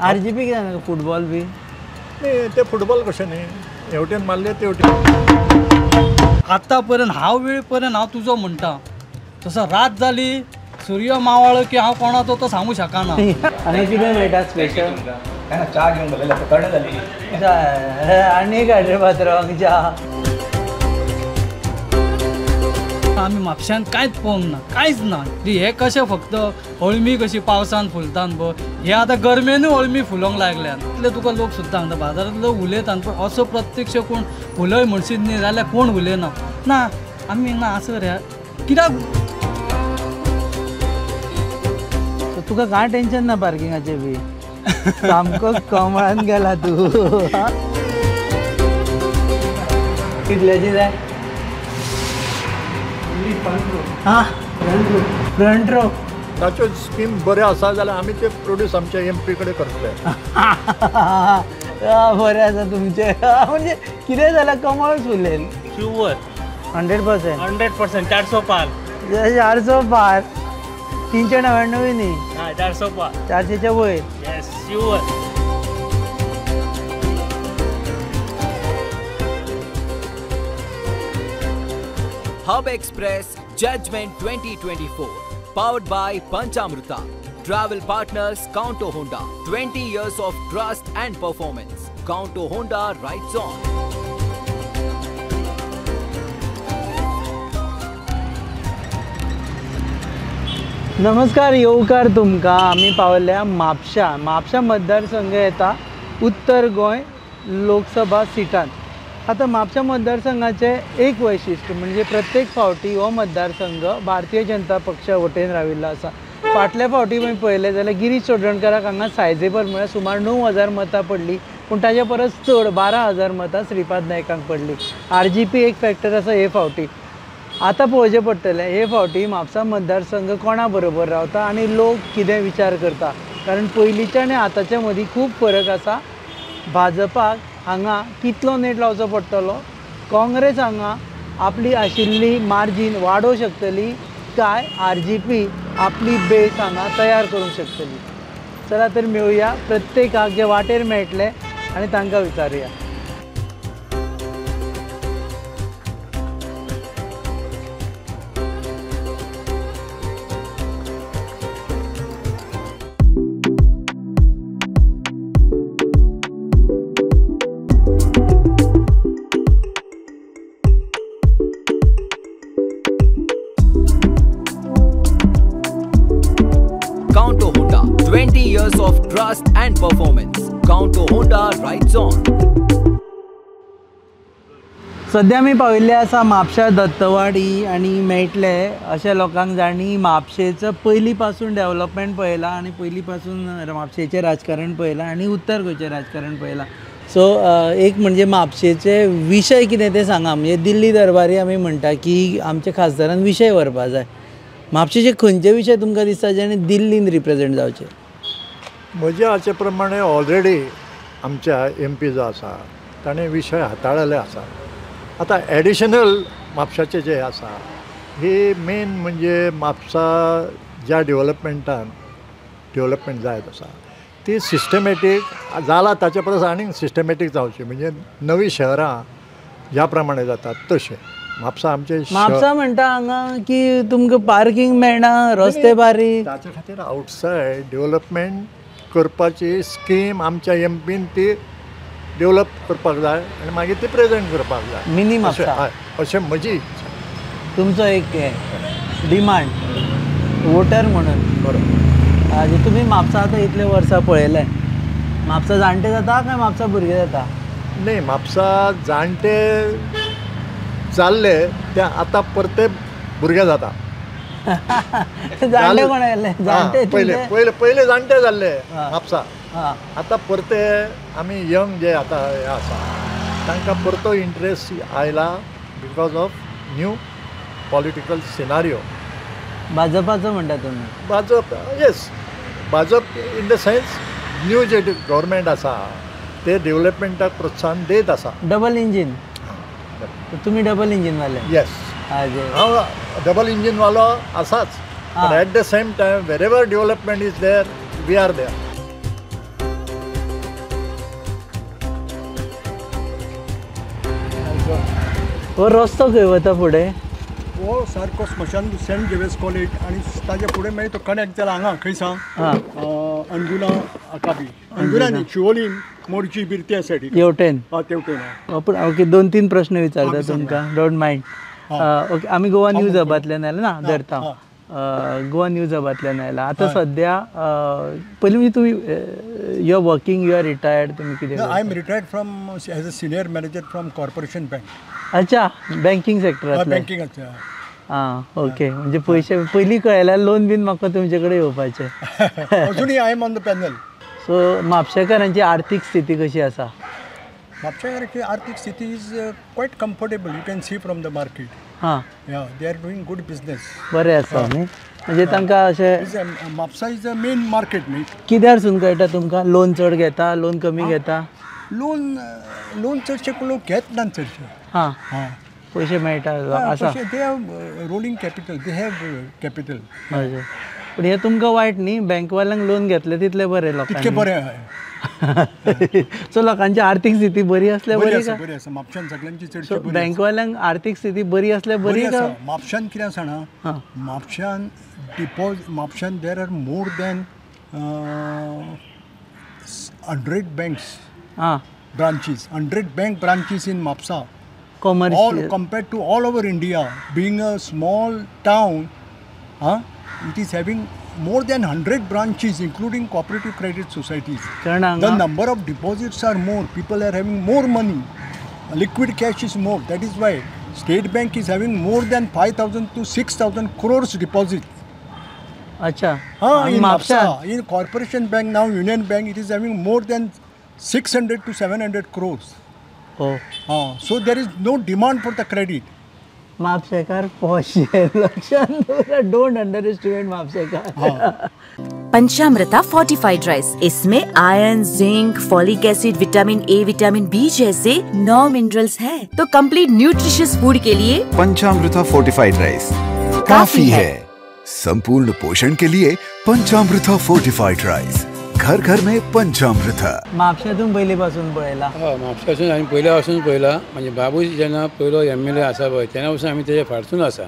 RGP कितें football बी? न्ही ते फुटबॉल कशें न्ही, हेवटेन मारले तेवटेन. आतां पर्यंत हांव वेळ पर्यंत हांव तुजो म्हणटा, तसो रात जाली सूर्य मावळ्ळो की हांव कोणाचो तो सांगू शकना. आनी कितें मेळटा स्पेशल? च्या घेवन बसलें, थंड जाली. आनी एक हाड रे पात्रांवाक च्या. आमी म्हापश्यान कांयच पळोवंक ना, कांयच ना. हे कशें फक्त अळमी कशी पावसान फुलता पळय, हे आतां गरमेनूय अळमी फुलोवंक लागल्यात. इतले तुका लोक सुद्दां सांगता, बाजारांतलो उलयतात पूण असो प्रत्यक्ष कोण उलय म्हणशीत न्ही जाल्यार कोण उलयना. ना आमी ना आसो रे कित्याक तुका कांय टेन्शन ना पार्किंगाचें बी? सामको कमळान गेला तूं. कितल्याची जाय? हां, फ्रंट रो. ताच्यो स्कीम बऱ्यो आसा जाल्यार आमी ते प्रोड्यूस आमच्या एम पी कडेन करतले. बरें आसा तुमचें. म्हणजे कितें जाल्यार कमळ फुलेल. शुवर 100%. 100%. 400 पार. 400 पार. 399 न्ही, 400 पार. 400च्या वयर. Yes sure. Hub Express Judgment 2024, powered by Panchamruta. Travel partners Kaunto Honda. 20 years of trust and performance. Kaunto Honda rides on. नमस्कार, येवकार तुमकां. आमी पावल्या म्हापशा. म्हापशा मतदारसंघ येता उत्तर गोंय लोकसभा सिटान. आतां म्हापशा मतदारसंघाचें एक वैशिश्ट म्हणजे प्रत्येक फावटी हो मतदारसंघ भारतीय जनता पक्षा वटेन राविल्लो आसा. फाटल्या फावटी आमी पळयलें जाल्यार गिरीश चोडणकाराक हांगा सायजेबर म्हळ्यार सुमार 9,000 मतां पडलीं, पूण ताजे परस चड 12,000 मतां श्रीपाद नायकांक पडलीं. आरजीपी एक फॅक्टर आसा हे फावटी. आतां पळोवचें पडटलें हे फावटी म्हापसा मतदारसंघ कोणा बरोबर रावता आनी लोक कितें विचार करता, कारण पयलींच्या आनी आतांच्या मदीं खूब फरक आसा. भाजपाक हांगा कितलो नेट लावचो पडटलो, काँग्रेस हांगा आपली आशिल्ली मार्जीन वाडोवंक शकतली काय आरजीपी आपली बेस हांगा तयार करूंक शकतली. चला तर मेळुया प्रत्येकाक जे वाटेर मेळटले आनी तांकां विचारुया. Kaunto Honda, 20 years of trust and performance. Kaunto Honda rides on. सद्या आमी पाविल्ले आसा म्हापशा दत्तवाडी आनी मेळटले अशा लोकांक जांणी म्हापशेचो पयलीं पासून डेवलपमेंट पळयलां आनी पयलीं पासून म्हापशेचें राजकारण पळयलां आनी उत्तर गोंयचें राजकारण पळयलां. सो एक म्हणजे म्हापशेचे विशय कितें तें सांगा. म्हणजे दिल्ली दरबारी आमी म्हणटा की आमच्या खासदारान विशय व्हरपा जाय. म्हापशेचे खंयचे विशय तुमकां दिसता जेणे दिल्लीन रिप्रेजेंट जावचे? म्हज्या हाचे प्रमाणे ऑलरेडी आमच्या एम पी जो आसा ताणें विशय हाताळिल्ले आसा. आतां एडिशनल म्हापशाचे जे आसा ही मेन म्हणजे म्हापसा ज्या डेवलपमेंटान डेवलपमेंट जायत आसा ती सिस्टमॅटीक जाला, ताचे परस आनीक सिस्टमॅटीक जावची. म्हणजे नवीं शहरां ज्या प्रमाणे जातात तशें म्हापसा आमचे. म्हापसा म्हणटा हांगा की तुमकां पार्किंग मेळना, रस्ते बारीक. ताचे खातीर आवटसायड डेवलपमेंट करपाची स्कीम आमच्या एम पीन ती डेवलप करपाक जाय आनी मागीर ती प्रेजेंट करपाक जाय. मिनी म्हापसा अशें म्हजी इच्छा. तुमचो एक डिमांड वोटर म्हणून. बरोबर. तुमी म्हापसा आतां इतले वर्सां पळयलें, म्हापसा जाणटे जाता काय म्हापसा भुरगे जाता? न्ही, म्हापसा जाणटे जाल्ले ते आतां परते भुरगे जाता. जाणटे कोण आयले? जाणटे पयले पयले पयले जाणटे जाल्ले म्हापसा. आतां परते आमी यंग जे आतां हे आसा तांकां परतो इंट्रस्ट आयला because of new political scenario. भाजपाचो म्हणटा तुमी? Bhajap, yes. Bhajap in the sense new J government आसा ते डेवलपमेंटाक प्रोत्साहन दीत आसा. Double engine. तुमी डबल इंजीन वाले? येस, हांव डबल इंजीन वालो आसाच, but at the same time wherever development is there we are there. हो रस्तो खंय वता फुडें? हो सारको स्मशान सेंट झेवियर्स कॉलेज आनी ताच्या फुडें मागीर तो कनेक्ट जाला हांगा खंय सांग अंजुना आकाबी अंजुना न्ही शिवोलीम मोरजी बीर त्या सायडीक येवटेन. हय तेवटेन. पूण ओके 2-3 प्रश्न विचारता तुमकां, don't mind. Okay आमी गोवा न्यूज हबांतल्यान आयला ना धरता गोवा न्यूज हबांतल्यान आयला. आतां सद्या पयलीं म्हणजे तुमी you are working, you are retired, तुमी कितें? I am retired from as a senior manager from corporation bank. अच्छा बँकींग सेक्टरांतलें. बँकिंगाचें. आं ओके म्हणजे पयशे पयलीं कळयल्यार लोन बीन म्हाका तुमचे कडेन येवपाचें. अजुनूय I am on the panel. So म्हापशेकारांची आर्थीक स्थिती कशी आसा? म्हापशेकारांची आर्थीक स्थिती is quite comfortable, you can see from the market. हां they are doing good business. बरें आसा न्ही, म्हणजे तांकां अशें Mapusa is a main market न्ही. कित्यार सून कळटा तुमकां लोन चड घेता, लोन कमी घेता? लोन लोन चडशे लोक घेत ना चडशे. हां पयशे मेळटा आसा. They have rolling capital, they have capital. पूण हें तुमकां वायट न्ही, बँकवाल्यांक लोन घेतलें तितलें बरें लोकांक. तितकें बरें. सो लोकांची आर्थीक स्थिती बरी आसल्यार बरी आसा. बरी आसा म्हापशान सगळ्यांची चडशी. बँकवाल्यांक आर्थीक स्थिती बरी आसल्यार बरी आसा. म्हापशान कितें आसा जाणा, म्हापशान deposit म्हापशान there are more than 100 banks branches, 100 bank branches in Mapusa. Commercial. All compared to all over India, being a small town, it is having more than 100 branches, including cooperative credit societies. The number of deposits are more, people are having more money, liquid cash is more. That is why State Bank is having more than 5,000 to 6,000 crores deposit. Acha. In Mapusa, in Corporation Bank now, Union Bank, it is having more than 600 to 700 crores. Oh. So there is no demand for the credit. म्हापशेकार posh लक्षात दवरा, don't underestimate Mhapsekar. Panchamrita fortified rice, इसमें iron, zinc, folic acid, vitamin A, vitamin B जैसे 9 minerals हैं, तो complete nutritious food K लिए पंचामृता fortified rice काफी है। संपूर्ण पोषण के लिए पंचामृता फोर्टिफाइड राइस, घर घर में पंचामृता। म्हापशातून पयलीं पासून पळयला? हय, म्हापशासून आमी पयल्या पासून पळयला. म्हणजे बाबूश जेन्ना पयलो एम एल ए आसा पळय तेन्ना पासून आमी तेजे फाटसून आसा.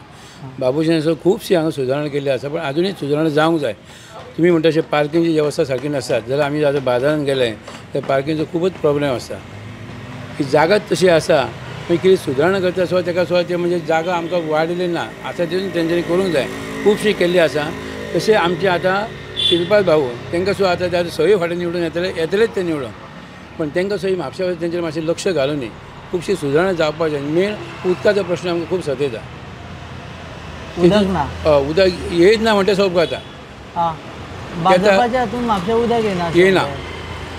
बाबूशान खुबशी हांगा सुदारणा केल्ली आसा, पण आजुनूय सुदारणा जावंक जाय. तुमी म्हणटा अशें पार्किंगची वेवस्था सारकी नासता. जाल्यार आमी आतां बाजारान गेले तर पार्किंगचो खुबूच प्रॉब्लेम आसा. ही जागाच तशी आसा, मागीर कितें सुदारणा करता सुद्दां ताका सुद्दां ते म्हणजे जागा आमकां वाडिल्ली ना आसा तितून तेंच्यांनी करूंक जाय. खुबशी केल्ली आसा. तशें आमचे आतां शिरपाल भाऊ तांकां सुद्दां आतां ते सगळी फाटीं निवडून येतले, येतलेच ते निवडून, पण तांकां सुद्दां म्हापशा तेंचेर मातशें लक्ष घालून खुबशी सुदारणा जावपाक जाय. मेन उदकाचो प्रश्न आमकां खूब सतयता. उदक ना, उदक येयच ना म्हणटा सोंप जाता. भाजपाच्या हातून म्हापशा उदक येना, येयना.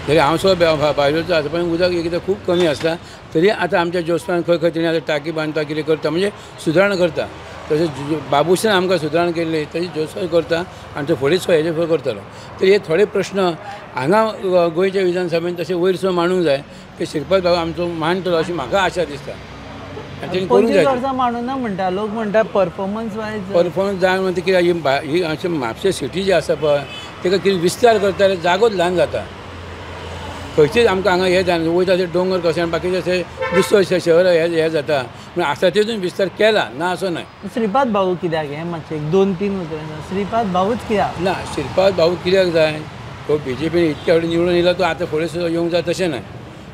तरी हांव सुद्दां बाजूचो आसा, पण उदक एकदां खूब कमी आसता. तरी आतां आमच्या जोस्पान खंय खंय तेणी आतां टाकी बांदता, कितें करता, म्हणजे सुदारणा करता. तशें बाबूशान आमकां सुदारणा केल्ली तशी जोस्पान करता आनी तो फुडें सुद्दां हेजे फुडें करतलो. तर हे थोडे प्रश्न हांगा गोंयच्या विधानसभेन तशें वयर सुद्दां मांडूंक जाय की शिरपाद बाबू आमचो मांडटलो अशी म्हाका आशा दिसता. आनी तेणी करूंक जाय. 25 वर्सां मांडूना म्हणटा लोक, म्हणटा परफॉर्मन्स वायज परफॉर्मन्स जाय म्हणटा कित्याक ही अशें म्हापशें सिटी जी आसा पळय ताका कितें विस्तार करता जाल्यार जागोच ल्हान जाता. खंयचीच आमकां हांगा हें जायना, वयता ते दोंगर कशें आनी बाकीचे अशें दुसरो शहर हें जाता. पूण आसा तेतून विस्तार केला ना असो न्हय. श्रीपाद भाऊ कित्याक हें मातशें 2-3 उतरां, श्रीपाद भाऊच कित्याक ना? श्रीपाद भाऊ कित्याक जाय? तो बी जे पीन इतक्या फावटी निवडून येयला, तो आतां फुडें सुद्दां येवंक जाय तशें न्हय.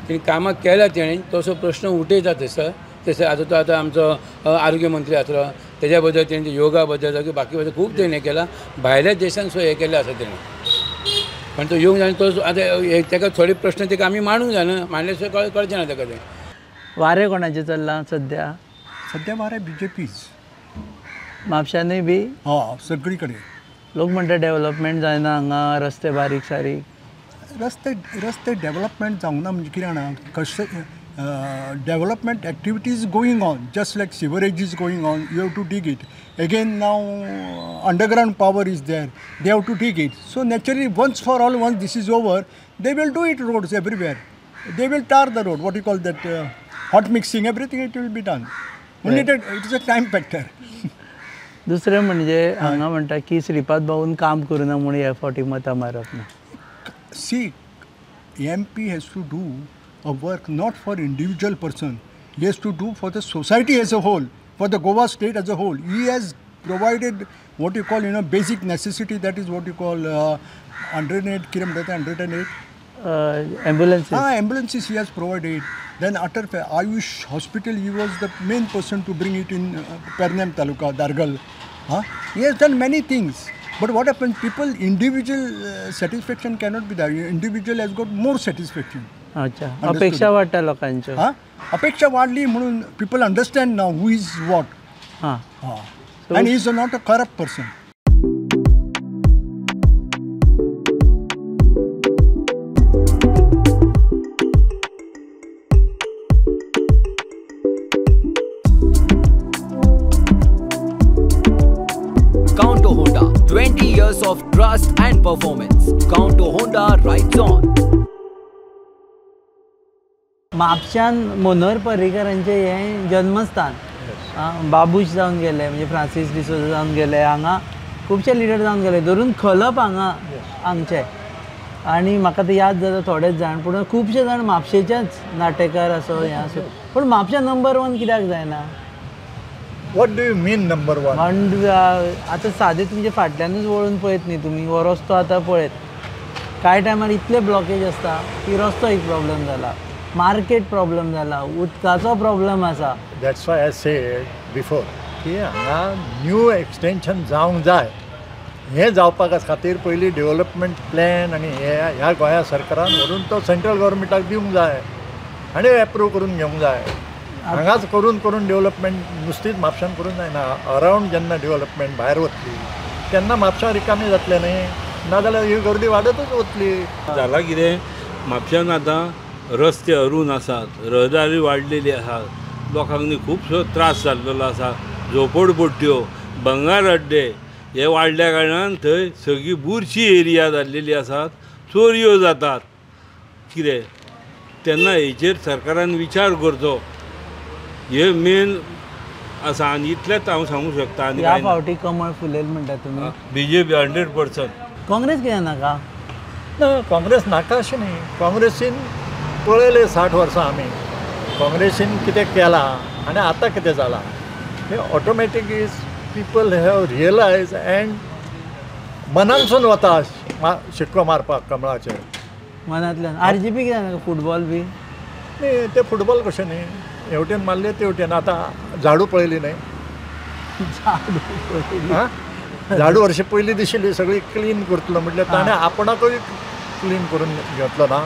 तेणी कामां केल्या, तेणी तसो प्रश्न उठयता थंयसर. तशें आतां तो आतां आमचो आरोग्य मंत्री आसलो, तेज्या बद्दल तेणी योगा बद्दल जावं बाकी बद्दल खूब तेणी हें केलां. भायल्या देशान सुद्दां हें केल्लें आसा तेणी. पण तो येवंक जाय, तो आतां ताका थोडे प्रश्न ताका आमी मांडूंक जायना, मांडले सुद्दां कळचें ना ताका तें. वारें कोणाचें चल्लां सद्या? सद्या वारें बी जे पीच. म्हापशानूय बी? हय, सगळी कडेन. लोक म्हणटा डेवलपमेंट जायना हांगा, रस्ते बारीक सारीक. रस्ते डेवलपमेंट जावंक ना म्हणजे कितें जाणा, कशें development activities going on, just like sewerage is going on, you have to dig it. Again now underground power is there, they have to dig it. So naturally once for all, once this is over, they will do it roads everywhere. They will tar the road, what you call that, hot mixing, everything it will be done. Only that it is a time factor. दुसरें म्हणजे हांगा म्हणटा की श्रीपाद भाऊन काम करूना म्हूण ह्या फावटी मतां मारप ना. See, MP has to do a work not for individual person. He has to do for the society as a whole, for the Goa state as a whole. He has provided what you call, you know, basic necessity, that is what you call 108, कितें म्हणटा 108 ambulances. Ambulances he has provided. Then after Ayush Hospital, he was the main person to bring it in Pernem Taluka, Dargal. He has done many things. But what happens, people, individual satisfaction cannot be there. Individual has got more satisfaction. अच्छा, अपेक्षा वाडटा लोकांच्यो. अपेक्षा वाडली म्हणून people understand now who is what. And he is not a corrupt person. Counto Honda, 20 years of trust and performance. Counto Honda rides on. म्हापशान Manohar पर्रीकरांचें हें जन्मस्थान, बाबूश जावन गेले, म्हणजे फ्रांसीस डिसोजा जावन गेले, हांगा खुबशे लिडर जावन गेले, धरून खलप हांगा हांगचे. आनी म्हाका ते याद जाता थोडेच जाण, पूण खुबशे जाण म्हापशेचेच नाटेकार आसो हें आसो, पूण म्हापशा नंबर 1 कित्याक जायना? What do you mean number 1? आतां सादें तुमचे फाटल्यानूच वळून पळयत न्ही तुमी, हो रस्तो आतां पळयत कांय टायमार इतले ब्लॉकेज आसता की रस्तो एक प्रॉब्लम जाला, मार्केट प्रॉब्लम जाला, उदकाचो प्रॉब्लम आसा. That's why I said before की हांगा न्यू एक्सटेंशन जावंक जाय. हें जावपा खातीर पयलीं डेव्हलपमेंट प्लॅन आनी हे ह्या गोंया सरकारान व्हरून तो सेंट्रल गव्हर्मेंटाक दिवंक जाय आनी एप्रूव करून घेवंक जाय. हांगाच करून करून डेव्हलपमेंट नुस्तीच म्हापशान करून जायना. अरावंड जेन्ना डेव्हलपमेंट भायर वतली तेन्ना म्हापशां रिकामी जातलें न्ही, नाजाल्यार ही गर्दी वाडतूच वतली. जाला कितें, म्हापशान आतां रस्ते अरून आसात, रहदारी वाडलेली आसा, लोकांक न्ही खुबसो त्रास जाल्लो आसा. झोपडपट्ट्यो, भंगार अड्डे हे वाडल्या कारणान थंय सगळी बुरशी एरिया जाल्लेली आसात, चोरयो जातात कितें. तेन्ना हेचेर सरकारान विचार करचो, हे मेन आसा. आनी इतलेंच हांव सांगूंक शकता. आनी ह्या फावटी कमळ फुलेल म्हणटा तुमी? BJP 100%. Congress कित्याक नाका? ना, काँग्रेस नाका अशें न्ही. काँग्रेसीन पळयलें 60 वर्सां आमी काँग्रेसीन कितें केलां आनी आतां कितें जालां हें automatic is people have realise and मनानसून वता शिक्को मारपाक कमळाचेर मनांतल्यान. आरजीपी कित्याक नाका? फुटबॉल बी न्ही, ते फुटबॉल कशें न्ही, हेवटेन मारले तेवटेन. आतां झाडू पळयली न्ही, झाडू वर्षां पयलीं दिशिल्ली सगळी क्लीन करतलो म्हटल्यार ताणें आपणाकूय क्लीन करून घेतलो ना,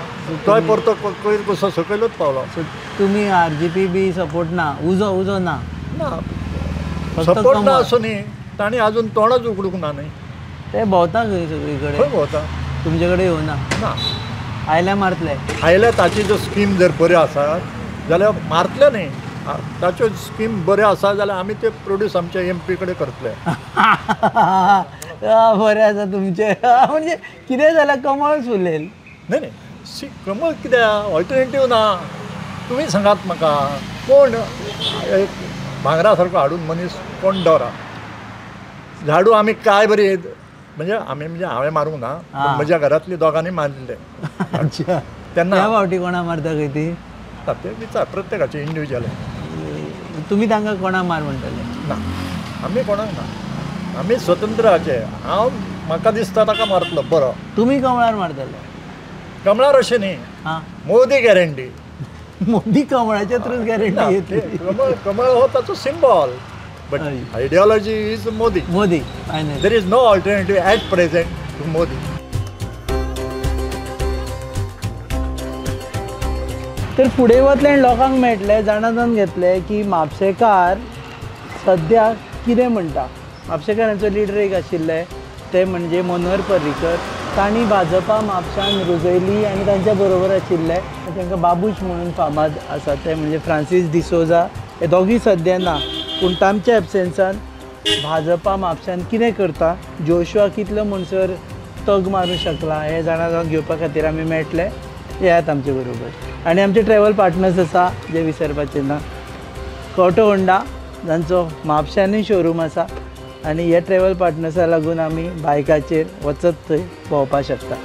तोय परतो कयर कसो सकयलूच पावलो. तुमी आरजीपी बी सपोर्ट ना? उजो उजो ना? ना, सपोर्ट ना असो न्ही, ताणें अजून तोंडच उगडूंक ना न्ही. ते भोंवता खंय सगळी कडेन? खंय भोंवता? तुमचे कडेन येवना? ना. आयल्या मारतले? आयल्या ताची जो स्कीम जर बऱ्यो आसा जाल्यार मारतले न्ही. ताच्यो स्कीम बऱ्यो आसा जाल्यार आमी ते प्रोड्यूस आमच्या एम पी कडेन करतले. बरें आसा तुमचें. म्हणजे कितें जाल्यार कमळ फुलेल. न्ही न्ही, सी कमळ कित्याक ऑल्टरनेटीव ना. तुमी सांगात म्हाका, कोण एक भांगरा सारको हाडून मनीस कोण दवरा? झाडू आमी काय बरी म्हणजे आमी म्हणजे हांवें मारूंक ना, पूण म्हज्या घरांतली दोगांनी मारिल्ले. तेन्ना ह्या फावटी कोणा मारता खंय ती? ते विचार प्रत्येकाचे इंडिविज्युअल. तुमी तांकां कोणा मार म्हणटले? ना, आमी कोणाक ना, आमी स्वतंत्र हाचे. हांव म्हाका दिसता ताका मारतलो बरो. तुमी कमळार मारतले? कमळार अशें न्ही, मोदी गॅरंटी. मोदी कमळाच्या थ्रूच गॅरंटी येतली. कमळ हो ताचो symbol, but ideology is Modi. Modi. There is no alternative at present to Modi. तर फुडें वतले आनी लोकांक मेळटले, जाणा जावन घेतले की म्हापशेकार सद्या कितें म्हणटा. म्हापशेकारांचो लिडर एक आशिल्ले ते म्हणजे मनोहर पर्रीकर. तांणी भाजपा म्हापशान रुजयली आनी तांच्या बरोबर आशिल्ले तांकां बाबूश म्हणून फामाद आसा ते म्हणजे फ्रांसीस डिसोजा. हे दोगूय सद्या ना, पूण तांच्या एबसेन्सान भाजपा म्हापशान कितें करता, जोशुआ कितलो म्हणसर तग मारूंक शकला हें जाणा जावन घेवपा खातीर आमी मेळटले. येयात आमचे बरोबर. आनी आमचे ट्रॅवल पार्टनर्स आसा जे विसरपाचे ना, कॉटो होंडा जांचो म्हापशानूय शोरूम आसा आनी हे ट्रॅवल पार्टनर्सा लागून आमी बायकाचेर वचत थंय भोंवपाक शकता.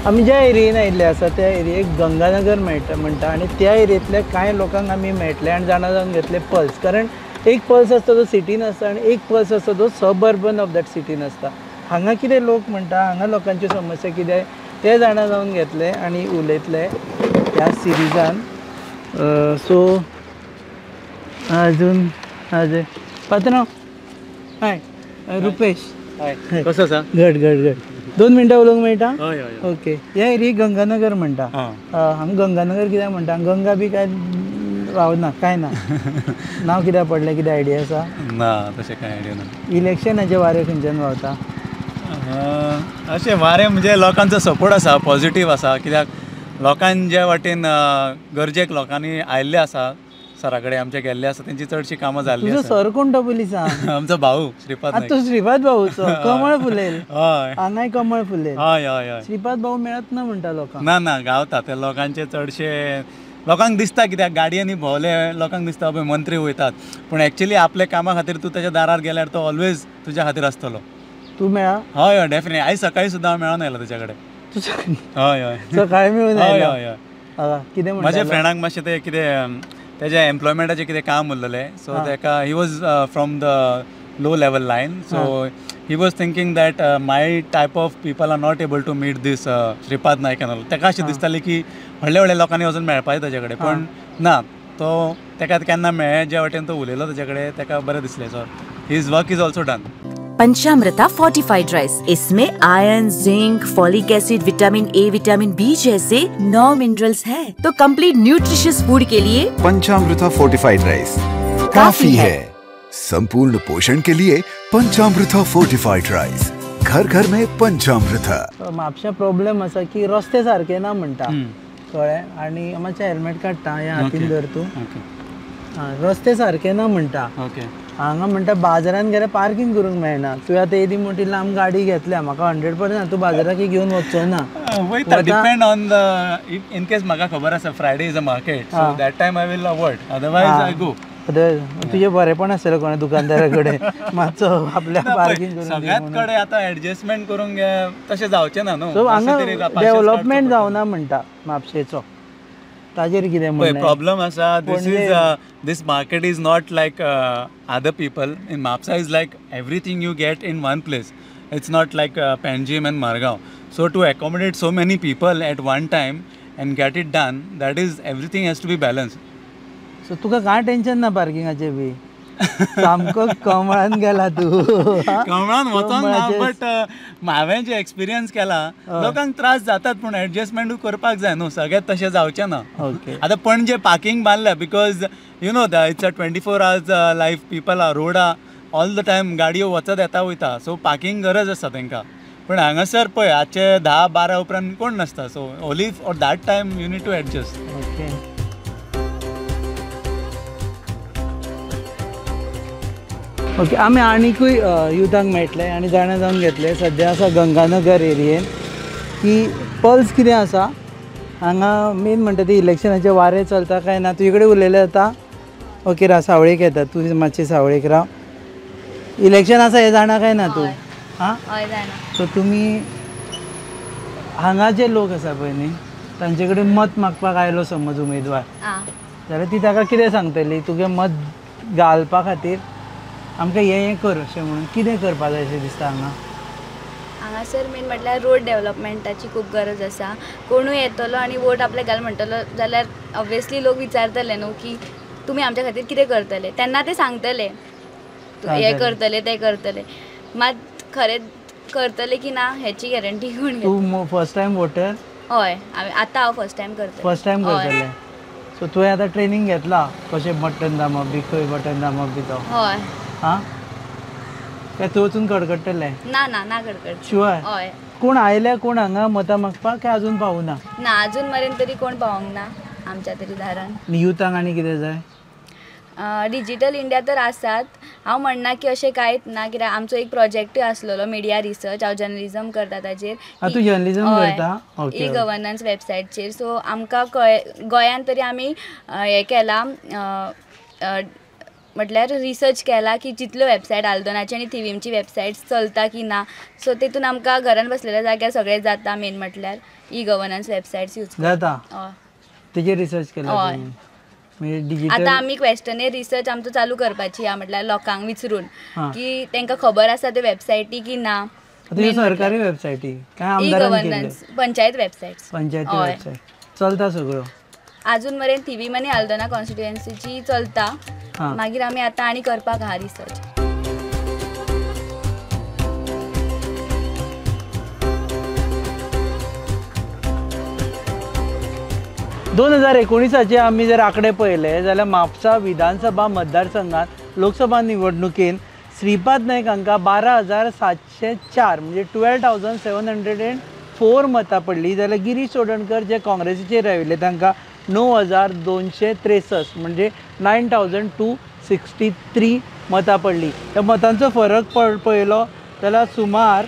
आमी ज्या एरियेन आयिल्ले आसा त्या एरियेक गंगानगर मेळटा म्हणटा आनी त्या एरियेंतल्या कांय लोकांक आमी मेळटले आनी जाणा जावन घेतले पल्स, कारण एक पल्स आसता तो सिटीन आसता आनी एक पल्स आसता तो सबअर्बन ऑफ that सिटीन आसता. हांगा कितें लोक म्हणटा, हांगा लोकांच्यो समस्या कितें ते जाणा जावन घेतले आनी उलयतले ह्या सिरिजान. सो अजून अजय पात्रांव, हाय रुपेश, हाय, कसो आसा? घट घट घट. 2 मिनटां उलोवंक मेळटा? हय हय. ओके. ह्या एरियेक गंगानगर म्हणटा. हांगा गंगानगर कित्याक म्हणटा? गंगा बी काय रावना काय ना. नांव कित्याक पडलें, कितें आयडिया आसा? ना, तशें कांय आयडिया ना. इलेक्शनाचें वारें खंयच्यान व्हांवता? अशें वारें म्हणजे लोकांचो सपोर्ट आसा, पॉझिटीव आसा, कित्याक लोकांक जे वाटेन गरजेक लोकांनी आयिल्ले आसा सरा कडेन आमचे गेल्ले आसा, तेंची चडशी कामां जाल्ली तुजो आसा. सर कोण तो पयलीं सांग. आमचो भाऊ श्रीपाद नायक. तूं श्रीपाद भाऊचो कमळ फुलेल. हय, हांगाय कमळ फुलेल. हय हय हय. श्रीपाद भाऊ मेळत ना म्हणटा लोकांक. ना ना, गावता ते लोकांचे चडशे लोकांक दिसता, कित्याक गाडयांनी भोंवले लोकांक दिसता पळय मंत्री वयतात, पूण एक्चुली आपल्या कामा खातीर तूं तेच्या दारार गेल्यार तो ऑलवेज तुज्या खातीर आसतलो. तूं मेळा? हय हय, डेफिनेटली. आयज सकाळी सुद्दां हांव मेळोन आयलो तेच्या कडेन. हय हय, सकाळी मेळून हय आयलो. हय हय. कितें म्हणटा? म्हज्या फ्रेंडाक मातशें तें कितें तेजें एम्प्लॉयमेंटाचें कितें काम उरलेलें, सो तेका he was from the low level line, so he was thinking that my type of people are not able to meet this Shripad Naik and all. तेका अशें दिसतालें की व्हडल्या व्हडल्या लोकांनी वचून मेळपाचें ताजे कडेन, पण ना, तो तेका केन्ना मेळ्ळें ज्या वाटेन तो उलयलो ताजे कडेन तेका बरें दिसलें. So his work is also done. Panchamrita fortified rice, इसमें iron, zinc, folic acid, vitamin A, vitamin B जैसे 9 मिनरल्स है, तो कंप्लीट न्यूट्रिशियस फूड के लिए पंचामृता फोर्टिफाइड राइस काफी है. संपूर्ण पोषण के लिए पंचामृता फोर्टिफाइड राइस, घर घर में पंचामृता. म्हापशा प्रॉब्लेम आसा की रस्ते सारके ना म्हणटा, कळ्ळें? आनी मातशें हेल्मेट काडटा, हें हातीन धर तूं. रस्ते सारके ना म्हणटा. हांगा म्हणटा बाजारान गेल्यार पार्किंग करूंक मेळना. तुवें आतां येदी मोठी लांब गाडी घेतल्या, म्हाका 100% तूं बाजाराक घेवन वचचो ना. वयता, depend on the in case म्हाका खबर आसा Friday is a market, so that time I will avoid, otherwise I go. तुजें बरेंपण आसतलें कोणा दुकानदारा कडेन मातसो आपल्या पार्किंग करून. सगळ्यात कडेन आतां एडजस्टमेंट करूंक तशें जावचें ना न्हू. सो हांगा डेवलपमेंट जावना म्हणटा म्हापशेचो, ताजेर कितें म्हणणें? प्रॉब्लम आसा, this is this market is not like other people in Mapusa, is like everything you get in one place. It's not like Panjim and Margao. So to accommodate so many people at one time and get it done, that is everything has to be balanced. So तुका कांय tension ना पार्किंगाचें बी? सामको कमळान गेला तूं. कमळान वचोंक ना, but हांवें जे experience केला लोकांक त्रास जातात, पूण एडजस्टमेंटूय करपाक जाय न्हू, सगळें तशें जावचें ना. आतां पणजे पार्किंग बांदल्या because you know the it's a 24 hours life, people are रोडा all the time गाडयो वचत येता वयता, सो पार्किंग गरज आसता तांकां. पूण हांगासर पळय आजचे 10-12 उपरांत कोण नासता, so only for that time you need to adjust. Okay. Okay, आमी आनिकूय युथांक मेळटले आनी जाणा जावन घेतले. सद्या आसा गंगानगर एरियेन की पल्स कितें आसा हांगा. मेन म्हणटा ती इलेक्शनाचें वारें चलता काय ना. तुजे कडेन उलयलें जाता? ओके, राव, सावळेक येता तूं, मातशें सावळेक राव. इलेक्शन आसा हें जाणा काय ना तूं? आं, सो तुमी हांगा जे लोक आसा पळय न्ही, तांचे कडेन मत मागपाक आयलो समज उमेदवार, जाल्यार ती ताका कितें सांगतली? तुगें मत घालपा खातीर आमकां हें हें कर अशें म्हणून कितें करपा जाय अशें दिसता हांगा? हांगासर मेन म्हटल्यार रोड डेवलपमेंटाची खूब गरज आसा. कोणूय येतलो आनी वोट आपले घाल म्हणटलो जाल्यार ऑब्वियसली लोक विचारतले न्हू की तुमी आमच्या खातीर कितें करतले, तेन्ना ते सांगतले हें करतले तें करतले, मात खरें करतले की ना हेची गॅरंटी कोण? तूं फर्स्ट टायम वोटर? हय, आतां हांव फर्स्ट टायम करतलें. फर्स्ट टायम करतलें. सो तुवें आतां ट्रेनींग घेतला कशें बटन दामप बी, खंय बटन दामप बी तो? हय. आं, काय तूं वचून कडकडटलें? ना ना ना कडकड. शुअर? हय. कोण आयल्या कोण हांगा मतां मागपाक काय अजून पावना? ना, अजून मेरेन तरी कोण पावोंक ना आमच्या तरी दारान. युथांक आनी कितें जाय? डिजिटल इंडिया तर आसात, हांव म्हणना की अशें कांयच ना, कित्याक आमचो एक प्रोजेक्टूय आसलेलो मिडिया रिसर्च, हांव जर्नलिजम करता ताजेर. तूं जर्नलिजम करता? E governance वेबसायटचेर. सो आमकां कळ्ळें, गोंयांत तरी आमी हें केलां, म्हटल्यार रिसर्च केला की जितल्यो वेबसायट आल्दोनाची आनी थिवीमची वेबसायट्स चलता की ना. सो तितून आमकां घरान बसलेल्या जाग्यार सगळें जाता. मेन म्हटल्यार ई गवर्नन्स वेबसायट्स यूज जाता. हय, तेजेर रिसर्च केला. हय, आतां आमी क्वेश्चनर रिसर्च आमचो चालू करपाची आहा, म्हटल्यार लोकांक विचरून की तांकां खबर आसा त्यो वेबसायटी की ना. सरकारी वेबसायटी काय ई गवर्नन्स पंचायत वेबसायट्स, पंचायती वेबसायट चलता सगळ्यो अजून मेरेन थिवीम आनी आल्दोना कॉन्स्टिट्युएन्सीची चलता. मागीर आमी आतां आनी करपाक आहा रिसर्च. दोन 2019 आमी जर आंकडे पळयले जाल्यार म्हापसा विधानसभा मतदारसंघात लोकसभा निवडणुकेन श्रीपाद नायक हांकां 12,704 म्हणजे 12,704 मतां पडली. जाल्यार गिरीश चोडणकर जे काँग्रेसीचेर राविल्ले तांकां 9,263 म्हणजे 9,263 मतां पडली. त्या मतांचो फरक पळयलो जाल्यार सुमार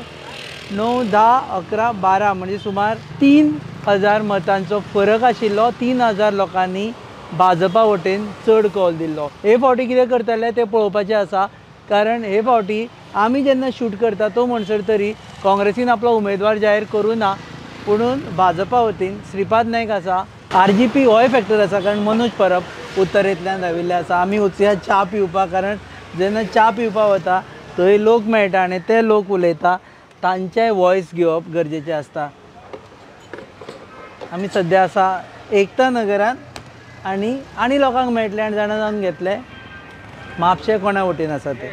9, 10, 11, 12 म्हणजे सुमार 3,000 मतांचो फरक आशिल्लो. 3,000 लोकांनी भाजपा वटेन चड कौल दिल्लो. हे फावटी कितें करतले तें पळोवपाचें आसा, कारण हे फावटी आमी जेन्ना शूट करता तो म्हणसर तरी काँग्रेसीन आपलो उमेदवार जाहीर करूं ना, पुणून भाजपा वतीन श्रीपाद नायक आसा. RGP होय फॅक्टर आसा, कारण मनोज परब उत्तरेंतल्यान राविल्ले आसा. आमी वचया च्या पिवपाक, कारण जेन्ना च्या पिवपाक वता थंय लोक मेळटा आनी ते लोक उलयता, तांचेय वॉयस घेवप गरजेचें आसता. आमी सद्या आसा एकता नगरान आनी आनी लोकांक मेळटले आनी जाणा जावन घेतले म्हापशें कोणा वटेन आसा ते.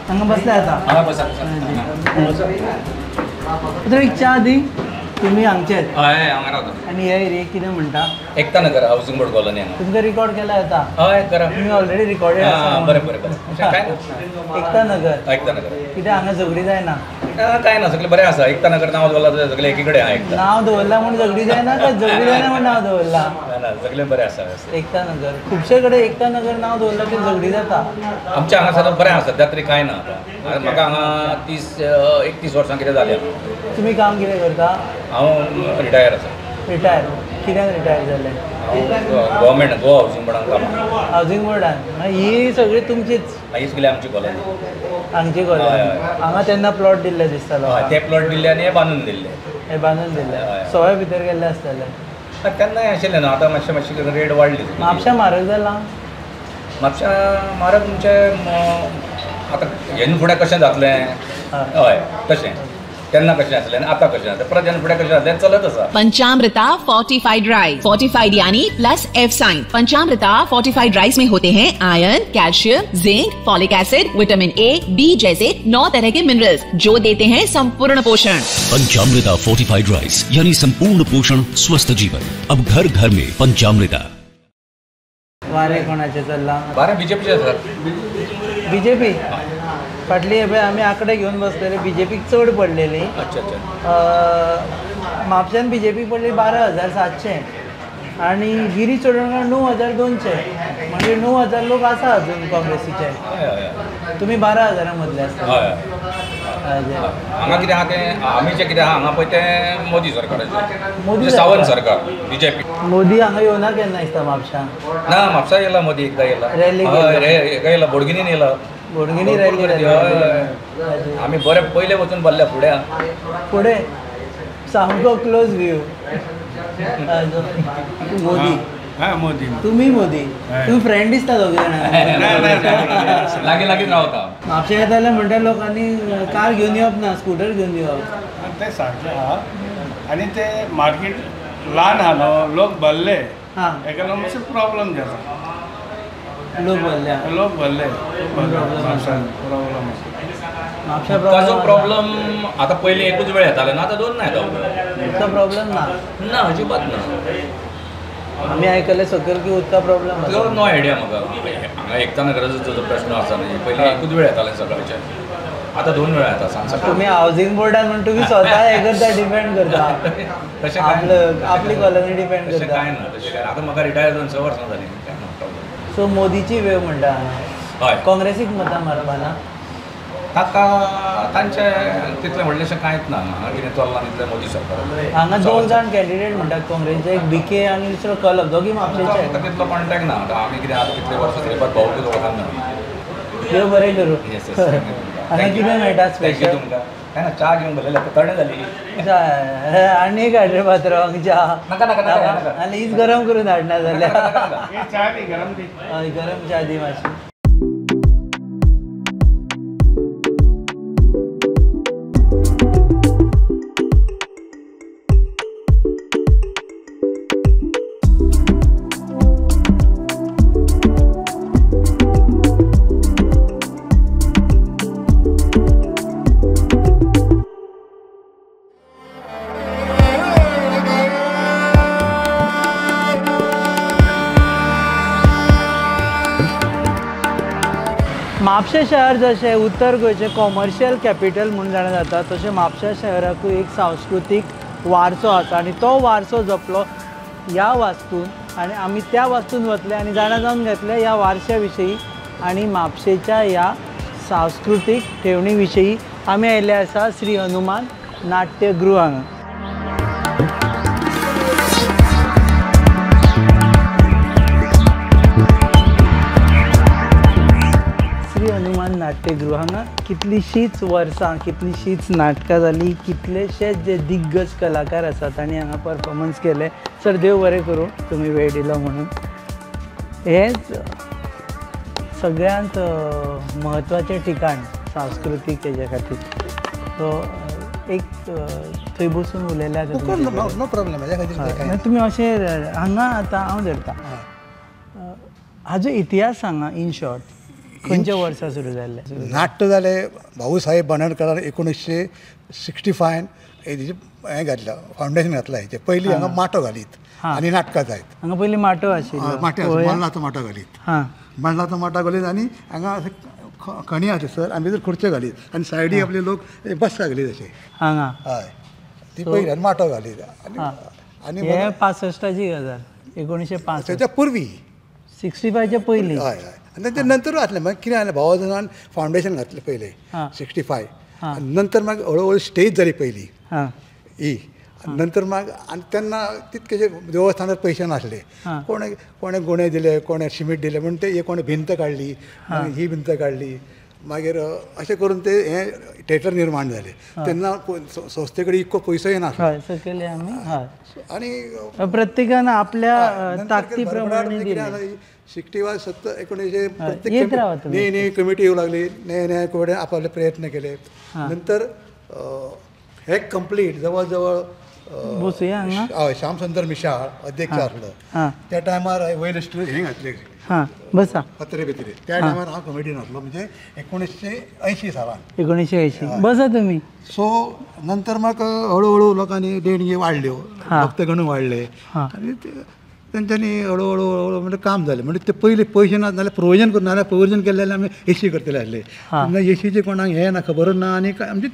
हांगा बसले आतां. एक च्या दी. तुमी हांगचेच? हय, हांगा रावता. आनी हे एरियेक कितें म्हणटा? Ekta Nagar housing board colony. तुमकां रिकॉर्ड केला येता? हय, करा. तुमी ऑलरेडी रिकॉर्डेड आसा. बरें बरें बरें. एकता नगर. एकता नगर कितें हांगा झगडी जायना? कांय ना, सगळें बरें आसा. एकता नगर नांव दवरलां जाल्यार सगळें एकी कडेन आहा. एकता नांव दवरलां म्हूण झगडी जायना काय झगडी जायना म्हूण नांव दवरलां? ना, सगळें बरें आसा. एकता नगर खुबशे कडेन एकता नगर नांव दवरलां की झगडी जाता. आमच्या हांगा सद्या बरें आसा, सद्या तरी कांय ना. आतां म्हाका हांगा 30-31 वर्सां कितें जालें. तुमी काम कितें करता? हांव रिटायर आसा. रिटायर? कित्याक रिटायर जालें? गव्हर्मेंट गोवा हावजींग बोर्डान काम. हावजींग बोर्डान? ही सगळी तुमचीच? ही सगळी आमची कॉलनी. हांगची कॉलनी. हांगा तेन्ना प्लॉट दिल्ले दिसता? ते प्लॉट दिल्ले आनी हे बांदून दिल्ले. हे बांदून दिल्ले. सगळे भितर गेल्ले आसतले तेन्नाय आशिल्लें न्हू. आतां मातशें मातशी रेट वाडली. म्हापशा म्हारग जाला? म्हापशा म्हारग म्हणजे आतां हेन फुडें कशें जातलें? हय, तशें तेन्ना कशें आसलें आनी आतां कशें आसलें, परत हेन फुडें कशें जातलें चलत आसा. पंचामृता फोर्टिफाइड राइस, फोर्टिफाइड यानी plus F sine. पंचामृता fortified rice में होते हैं iron, calcium, zinc, folic acid, vitamin A, B जैसे 9 तरह के मिनरल्स जो देते हैं संपूर्ण पोषण. पंचामृता फोर्टिफाइड राइस यानी संपूर्ण पोषण, स्वस्थ जीवन. अब घर घर में पंचामृता. वारें कोणाचें चल्लां? वारें बीजेपीचें आसा. बीजेपी फाटली पळय आमी आंकडे घेवन बसलेले, बीजेपीक चड पडलेली. अच्छा अच्छा. म्हापश्यान बीजेपीक पडली 12,700 आनी गिरीश चोडणकर 9,200, म्हणजे 9,000 लोक आसा अजून काँग्रेसीचे. तुमी 12,000 मदले आसता. हांगा कितें आहा तें आमी जें कितें आहा हांगा पळय तें मोदी सरकाराचें, मोदी सावंत सरकार, बीजेपी. मोदी हांगा येवना केन्ना दिसता म्हापशा? ना, म्हापसा येयला मोदी, एकदां येयला. रॅली येयला, बोडगिनीन येयला. बोडगिनी रॅली. आमी बरें पयले वचून बसल्या फुडें. फुडें सामको क्लोज व्यू. मोदी. मोदी. तुमी मोदी, तुमी फ्रेंड दिसता दोगी जाणां. लागीं लागीं रावता. म्हापशा येता जाल्यार म्हणटा लोकांनी कार घेवन येवप ना, स्कुटर घेवन येवप. तें सारकें आहा. आनी तें मार्केट ल्हान आहा न्हू, लोक भरले, हेका लागून मातसो प्रॉब्लम जाता. लोक भरले, लोक भरले, प्रॉब्लम. उदकाचो प्रॉब्लम आतां पयलीं एकूच वेळ येतालो ना, आतां दोन ना येता. उदका प्रॉब्लम ना? ना, अजिबात ना. आमी आयकलें सकयल की उदका प्रॉब्लम. नो आयडिया म्हाका. हांगा एकता नगराचो जो प्रश्न आसा न्ही, पयलीं एकूच वेळ येतालें सकाळचें, आतां दोन वेळा येता सांजचे. तुमी हावजींग बोर्डान म्हण तुमी स्वता हें करता, डिपेंड करता. तशें आपली कॉलनी डिपेंड करता. कांय ना तशें कांय. आतां म्हाका रिटायर जावन 6 वर्सां जालीं. सो मोदीची वेव म्हणटा. हय. काँग्रेसीक मतां मारपा ना? ताका तांचें तितलें व्हडलेंशें कांयच ना हांगा कितें चल्लां तितलें मोदी सरकार. हांगा दोन जाण कॅन्डिडेट म्हणटात काँग्रेसचे, एक बीके आनी दुसरो कलप, दोगी म्हापशेचे. तितलो कॉन्टेक्ट ना आतां आमी कितें आतां कितले वर्सां श्रीपाद भाऊ वळखना. देव बरें करूं. हांगा कितें मेळटा स्पेशल? तुमकां काय ना च्या घेवन भरलें थंड जाली. आनी एक हाड रे पात्रांवाक च्या. नाका नाका नाका आनी हीच गरम करून हाडना जाल्यार. च्या दी गरम दी. हय गरम च्या दी मातशी. म्हापशें शहर जशें उत्तर गोंयचें कॉमर्शियल कॅपिटल म्हूण जाणा जाता तशें म्हापशें शहराकूय एक सांस्कृतीक वारसो आसा आनी तो वारसो जपलो ह्या वास्तून आनी आमी त्या वास्तून वतले आनी जाणा जावन घेतले ह्या वारश्या विशयी आनी म्हापशेच्या ह्या सांस्कृतीक ठेवणी विशयी. आमी आयिल्ले आसा श्री हनुमान नाट्यगृह हांगा. नाट्यगृह हांगा कितलींशींच वर्सां कितलींशींच नाटकां जालीं, कितलेशेच जे दिग्गज कलाकार आसात तांणी हांगा परफॉर्मन्स केले. सर देव बरें करूं तुमी वेळ दिलो म्हणून. हेंच सगळ्यांत म्हत्वाचें ठिकाण सांस्कृतीक हेज्या खातीर. सो एक थंय बसून उलयल्यार नो प्रॉब्लम. तुमी अशें हांगा आतां हांव धरता हाजो इतिहास सांगा इन शॉर्ट. खंयच्या वर्सा सुरू जाल्लें नाट्य? जालें भाऊसाहेब बांदोडकरान 1965 हें घातलं फावंडेशन घातलां हेचें. पयलीं हांगा माटो घालीत आनी नाटकां जायत. हांगा पयलीं माटो आशिल्लो. माटो मल्लाचो माटो घालीत, मल्लाचो माटो घालीत आनी हांगा अशें खणी आसले सर आनी भितर खुर्च्यो घालीत आनी सायडी आपले लोक बसका घालीत अशें हांगा. हय ती पयली आनी माटो घालीत. आनी हें 65ची गजाल, 1965 तेच्या पुर्वी 65च्या पयलीं. हय हय. आनी तेच्या नंतरूय आसलें. मागीर कितें जालें भावाजनान फावंडेशन घातलें पयलें 65. नंतर मागीर हळू हळू स्टेज जाली पयली ही. नंतर मागीर आनी तेन्ना तितकेशे देवस्थानार पयशे नासले. कोणे कोणे गुणे दिले, कोणे सिमेंट दिले म्हूण ते कोणे भिंत काडली, ही भिंत काडली. मागीर अशें करून ते हें थिएटर निर्माण जालें. तेन्ना संस्थे कडेन इतको पयसोय नासलो. आनी प्रत्येकान आपल्या ताकदी प्रमाणे दिलें. 61 70 19 प्रत्येक नवी नवी कमिटी येवंक लागली, नवे नवे कडेन आपले प्रयत्न केले. नंतर हे कंप्लीट जवळ जवळ हय श्यामसुंदर मिशाळ अध्यक्ष आसलो त्या टायमार. वयले स्टूल हें घातले बसा पत्रे भितरे. त्या टायमार हांव कमिटीन आसलो म्हणजे 1980 सालान. 1980 बसा तुमी. सो नंतर म्हाका हळू हळू लोकांनी देणगी वाडल्यो, भक्तगण वाडले आनी तेंच्यांनी हळू हळू हळू म्हणजे काम जालें. म्हणजे ते पयलीं पयशे ना जाल्यार प्रोविजन करून, नाजाल्यार प्रोविजन केलें जाल्यार आमी एसी करतले आसले. तेन्ना एसीचें कोणाक हें ना, खबरूच ना. आनी म्हणजे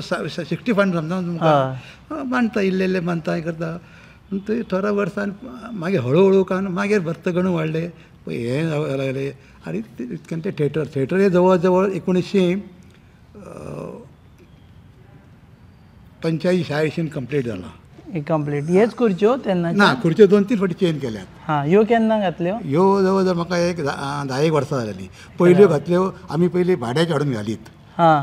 65 समजा तुमकां बांदता इल्ले इल्ले बांदता हें करता. ते थोड्या वर्सान मागीर हळू हळू काम मागीर भक्तगण वाडले, हें जावंक लागलें. आनी इतक्यान तें थिएटर थिएटर हें जवळ जवळ 1985 86 कंप्लीट जालां. कंप्लीट. हेच खुर्च्यो तेन्ना ना, खुर्च्यो 2-3 फावटी चेंज केल्यात. हां ह्यो केन्ना घातल्यो? ह्यो जवळ जवळ म्हाका एक 10 वर्सां जालीं. पयल्यो घातल्यो आमी पयलीं भाड्याच्यो हाडून घालीत. हां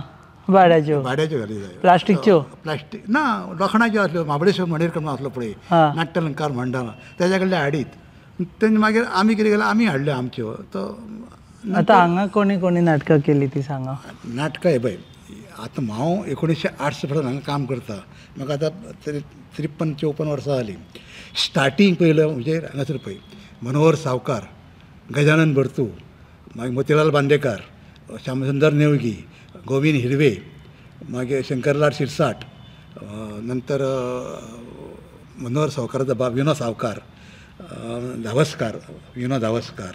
भाड्याच्यो. भाड्याच्यो घालीत. प्लास्टिकच्यो? प्लास्टीक ना, लोखणाच्यो आसल्यो. म्हाबळेश्वर मणेरकर म्हणून आसलो पळय नाट्यलंकार म्हणटा तेज्या कडल्यान हाडीत. तेन्ना मागीर आमी कितें केलें, आमी हाडल्यो आमच्यो. तो आतां हांगा कोणी कोणी नाटकां केली ती सांगा. नाटकां हे पळय आतां हांव 1908 सावन हांगा काम करता. म्हाका आतां 53-54 वर्सां जालीं. स्टार्टींग पयलो म्हणजे हांगासर पळय मनोहर सावकार, गजानन भरतू, मागीर मोतीलाल बांदेकार, श्यामसुंदर नेवगी, गोविंद हिरवे, मागीर शंकरलाल शिरसाट, नंतर मनोहर सावकाराचो बाब विनो सावकार, धावस्कार, विनो धावस्कार,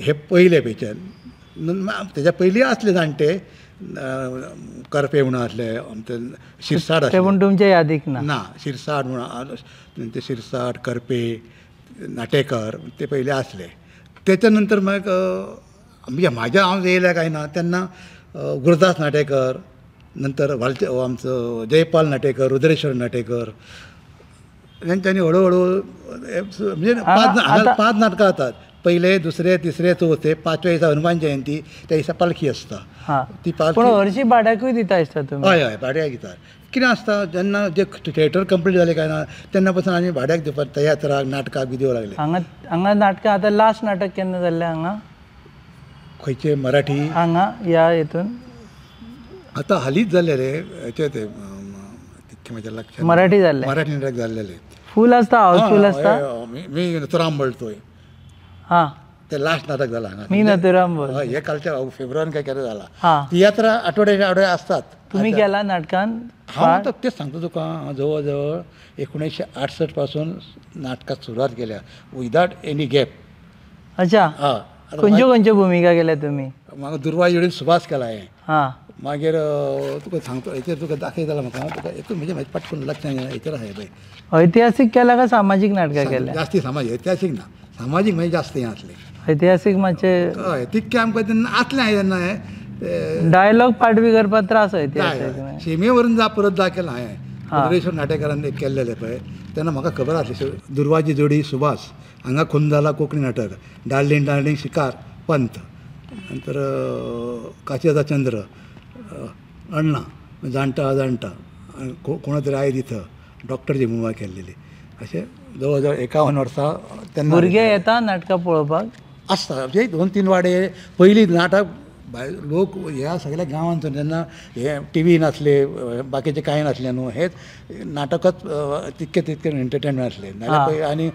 हे पयले पेच्यान. तेज्या पयलीं आसले जाणटे करपे म्हणून आसले, आमचे शिरसाट आसले. पूण तुमच्या यादीक ना? ना, शिरसाट म्हणून ते शिरसाट, करपे, नाटेकर ते पयले आसले. तेच्या नंतर मागीर म्हणजे म्हाज्या हांव येयल्या काय ना तेन्ना गुरुदास नाटेकर, नंतर वालचे आमचो जयपाल नाटेकर, रुद्रेश्वर नाटेकर, तेंच्यांनी हळू हळू म्हणजे 5 नाटकां जातात. पयले, दुसरे, तिसरे, चवथे, पांचव्या दिसा हनुमान जयंती, त्या दिसा पालखी आसता. ती पालखी पूण हरशीं भाड्याकूय दिता दिसता तुमी? हय हय भाड्याक दिता. कितें आसता जेन्ना जे थिएटर कंप्लीट जालें काय ना तेन्ना पासून आमी भाड्याक दिवपाक तियात्राक, नाटकाक बी दिवंक लागले. हांगा हांगा नाटकां आतां लास्ट नाटक केन्ना जाल्लें हांगा? खंयचे मराठी? हांगा ह्या हितून आतां हालींच जाल्लें रे हेचें तें तितकें म्हज्या लक्षांत. मराठी जाल्लें? मराठी नाटक जाल्लेलें. फूल आसता, हाऊसफूल आसता? मी नथुराम बोलतोय. हां ते लास्ट नाटक जालां हांगा. मी नथुराम बोल. हय, हे कालच्या फेब्रुवारीन काय केन्ना जाला. तियात्रां आठवड्याच्या आठवड्या आसतात. तुमी गेला नाटकान? हांव आतां तेच सांगता तुका, हांव जवळ जवळ 1968 पासून नाटकाक सुरवात केल्या विदाउट एनी गॅप. अच्छा, खंयच्यो खंयच्यो भुमिका केल्या तुमी? म्हाका दुर्वा जोडीन सुभाष केला हांवें. हां मागीर तुका सांगता हेचेर तुका दाखयता म्हाका, तुका एकूच म्हणजे म्हाजें पटकून लक्षांत येना हेचेर आसा पळय. ऐतिहासीक केला काय सामाजीक नाटकां केल्या? जास्ती सामाजीक, ऐतिहासीक ना, सामाजीक म्हणजे जास्त हें आसलें. ऐतिहासीक मातशें हय तितकें आमकां तेन्ना आसलें हांवें तेन्ना हें डायलॉग पार्ट बी करपाक त्रास ऐतिहासीक. शिमे वरून जा परत जा केला हांवें. रुद्रेश्वर नाटेकारान एक केल्लेलें पळय तेन्ना म्हाका खबर आसली. दुर्वाजी जोडी सुभाष, हांगा खून जाला कोंकणी नाटक, डार्लिंग डार्लिंग शिकार पंत, नंतर काशिनाथ चंद्र, अण्णा जाणटा अजाणटा, कोणा तरी आयज इथं डॉक्टरची भुमिका केल्लेली. अशें जवळ जवळ 51 वर्सां तेन्ना. भुरगे येता नाटकां पळोवपाक? आसता म्हणजे 2-3 वाडे पयलीं नाटक भायर लोक ह्या सगळ्या गांवांत जेन्ना हे टी व्ही नासले, बाकीचें कांय नासलें न्हू, हेच नाटकच तितकें तितकें एंटरटेनमेंट आसलें. नाल्यार पळय आनी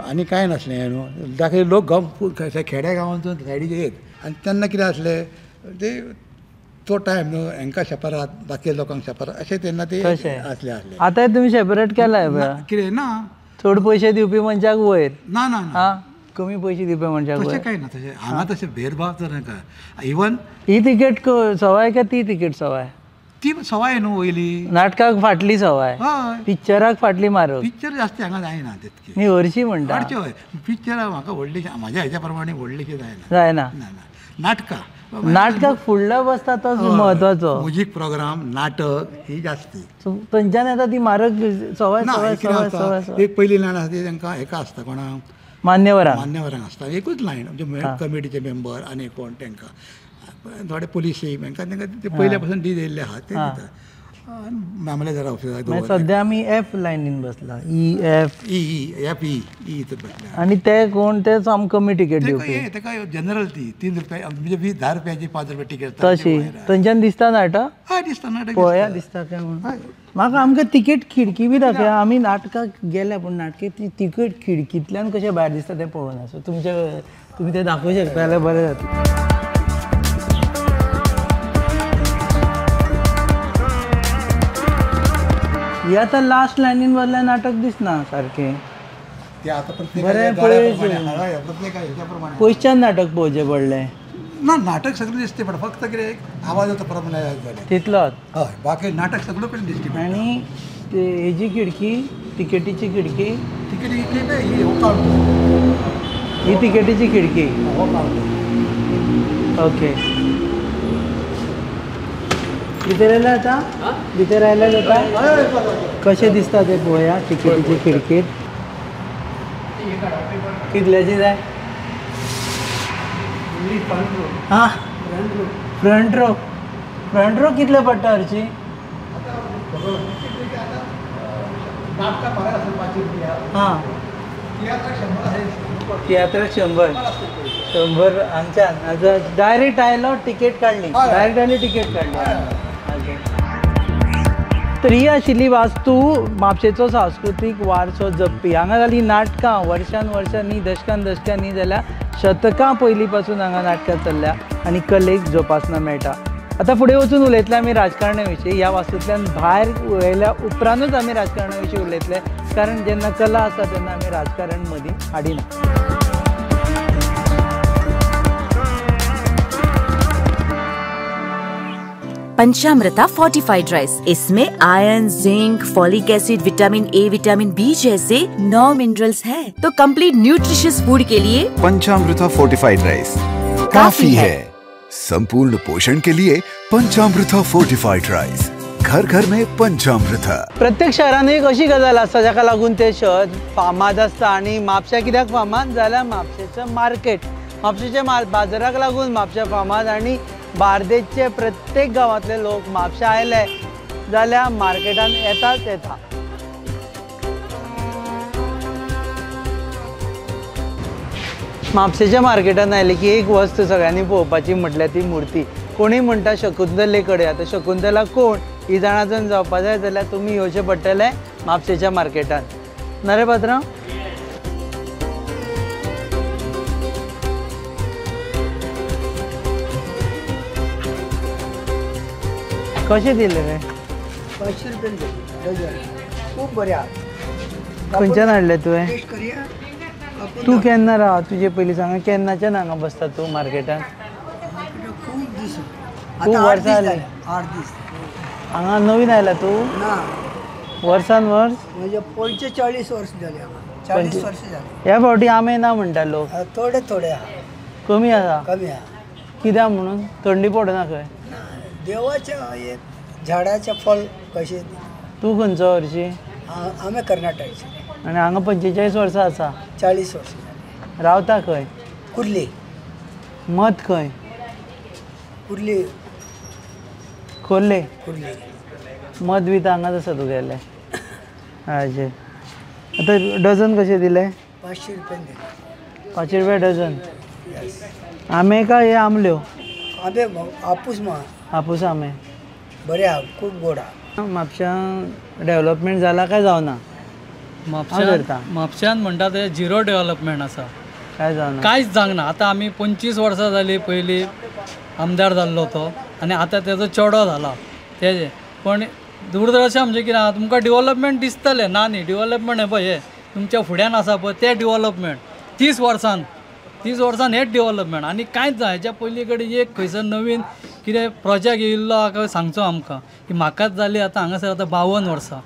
आनी कांय नासलें हें न्हू. दाखय लोक गांव खेड्या गांवांतून सायडीचे येत आनी तेन्ना कितें आसलें ते तो टायम न्हू हेंकां शेपरात बाकी लोकांक शेपरात अशें तेन्ना ते आसलें आसलें. आतां तुमी सेपरेट केलाय कितें ना चड पयशे दिवपी मनशाक वयर ना ना ना कमी पयशे दिवपी मनशाक तशें कांय ना. तशें हांगा तशें भेदभाव तर नाका. इवन ही तिकेट सवाय काय ती तिकेट सवाय? ती सवाय न्हू वयली नाटकाक फाटली सवाय, पिक्चराक फाटली मारक. पिक्चर जास्त हांगा जायना तितकी. न्ही हरशीं म्हणटा हरशीं पिक्चरां म्हाका व्हडलीशी म्हाज्या हेच्या प्रमाणे व्हडलीशी जायना. जायना ना ना. नाटकां नाटकाक फुडलो बसता तोच म्हत्वाचो. म्युजीक प्रोग्राम नाटक ही जास्ती थंयच्यान येता ती मारक सवाय सवाय सवाय. एक पयली लायन आसता ती तांकां हेका आसता कोणा मान्यवरांक, मान्यवरांक आसता एकूच लायन म्हणजे कमिटीचे मेंबर आनी कोण तांकां थोडे पोलिसी तांकां तांकां ते पयल्या पासून दी दिल्ले आहा ते दिता. मामलेदार ऑफिसाक सद्या आमी एफ लायनीन बसला, E F E E F E E हितून बसल्या. आनी ते कोण ते सामके कमी तिकेट दिवपी तेका जनरल ती 3 रुपया म्हणजे 10 रुपयाची 5 रुपया तिकेट तशी. थंयच्यान दिसता नाटक? हय दिसता नाटक. पळया दिसता काय म्हणून म्हाका आमकां तिकेट खिडकी बी दाखया. आमी नाटकाक गेल्या पूण नाटके ती तिकेट खिडकींतल्यान कशें भायर दिसता तें पळोवना. सो तुमचे तुमी तें दाखोवंक शकता जाल्यार बरें जातलें. ही आतां लास्ट लायनीन बसल्यार नाटक दिसना सारकें. बरें पयसच्यान नाटक पळोवचें पडलें ना. नाटक सगळें दिसते पण फक्त कितें आवाजाचो प्रॉब्लेम जालें तितलोच. हय बाकी नाटक सगळें कडेन दिसता. आनी हेजी खिडकी तिकेटीची खिडकी, तिकेटी ही कावंटर, ही तिकेटीची खिडकी. हो कावंटर. ओके भितर आयले आतां? भितर आयले जाता? कशें दिसता तें पळोवया तिकेटीची खिडकीत. कितल्याची जाय? हां फ्रंट रो. फ्रंट रो कितले पडटा हरशीं? हां तियात्राक 100 100 हांगच्यान आतां डायरेक्ट आयलो तिकेट काडली, डायरेक्ट आयली तिकेट काडली. तर ही आशिल्ली वास्तू म्हापशेचो सांस्कृतीक वारसो जपपी. हांगा जाली नाटकां वर्सान वर्सां न्ही, दशकान दशकां न्ही, जाल्यार शतकां पयलीं पासून हांगा नाटकां चल्ल्या आनी कलेक जोपासना मेळटा. आतां फुडें वचून उलयतले आमी राजकारणा विशीं. ह्या वास्तूंतल्यान भायर उलयल्या उपरांतूच आमी राजकारणा विशीं उलयतले, कारण जेन्ना कला आसा तेन्ना आमी राजकारण मदीं हाडिना. पंचामृता फोर्टिफाइड राइस, इसमें iron, zinc, folic acid, vitamin A, vitamin B जैसे 9 मिनरल्स हैं, तो कंप्लीट न्यूट्रिशियस फूड के लिए पंचामृता फोर्टिफाइड राइस काफी है। संपूर्ण पोषण के लिए पंचामृता फोर्टिफाइड राइस, घर घर में पंचामृता। प्रत्येक शहरान एक अशी गजाल आसता जाका लागून ते शहर फामाद आसता आनी म्हापशा कित्याक फामाद जाल्यार म्हापशेचें मार्केट, म्हापशेच्या बाजाराक लागून म्हापशा फामाद आनी बार्देसचे प्रत्येक गांवांतले लोक म्हापशा आयले जाल्यार मार्केटान येताच येता। म्हापशेच्या मार्केटान आयले की एक वस्त सगळ्यांनी पळोवपाची म्हटल्यार ती मुर्ती। कोणी म्हणटा शकुंतले कडेन, आतां शकुंतला कोण ही जाणाजण जावपा जाय जाल्यार तुमी येवचें पडटलें म्हापशेच्या मार्केटान। ना रे पात्रांव? कशें दिले रे? 500 रुपये डझन। खूब बरें आहा। खंयच्यान हाडले तुवें? तूं केन्ना राव तुजे पयलीं सांग, केन्नाच्यान हांगा बसता तूं मार्केटान? खूब दीस, खूब वर्सां जालीं। 8 दीस। हांगा नवीन आयला तूं? ना, वर्सान वर्स म्हणजे 45 वर्स जाली हांगा, 40 वर्स जाली। ह्या फावटी आमे ना म्हणटा लोक, थोडे थोडे आहा, कमी आसा। कमी आहा कित्याक म्हणून? थंडी पडना खंय? देवाच्या एक झाडाचें फळ कशें। तूं खंयचो हरशी? आमी कर्नाटकचे। आनी हांगा 45 वर्सां आसा? 40 वर्सां। रावता खंय? कुर्ली। मत खंय? कुर्ली। खोर्ले? कुर्ली। मत बी हांगाच आसा तुगेलें? हाजेर आतां डझन कशें दिले? 500 रुपयान दिले। 500 रुपया डझन? आमे काय हे आमल्यो? आंबे हापूस मा। हापूस आमे बरे आहा, खूब गोड आहा। म्हापश्यां डेवलपमेंट जाला काय जावना? म्हापश्यान म्हणटा ते झिरो डेवलपमेंट आसा, काय जावना, कांयच जावंक ना। आतां आमी 25 वर्सां जालीं पयलीं आमदार जाल्लो तो आनी आतां तेजो चेडो जाला तेजे, पण दूरदर्शन म्हणजे कितें आहा, तुमकां डेवलपमेंट दिसतलें ना न्ही, डेवलपमेंट हें पळय हें तुमच्या फुड्यान आसा पळय तें डेवलपमेंट 30 वर्सान 30 वर्सान हेंच डेवलपमेंट आनी कांयच जाय। हेच्या पयलीं कडेन एक खंयसर नवीन कितें प्रोजेक्ट येयल्लो आहा सांगचो आमकां की म्हाकाच जाली आतां हांगासर आतां 52 वर्सां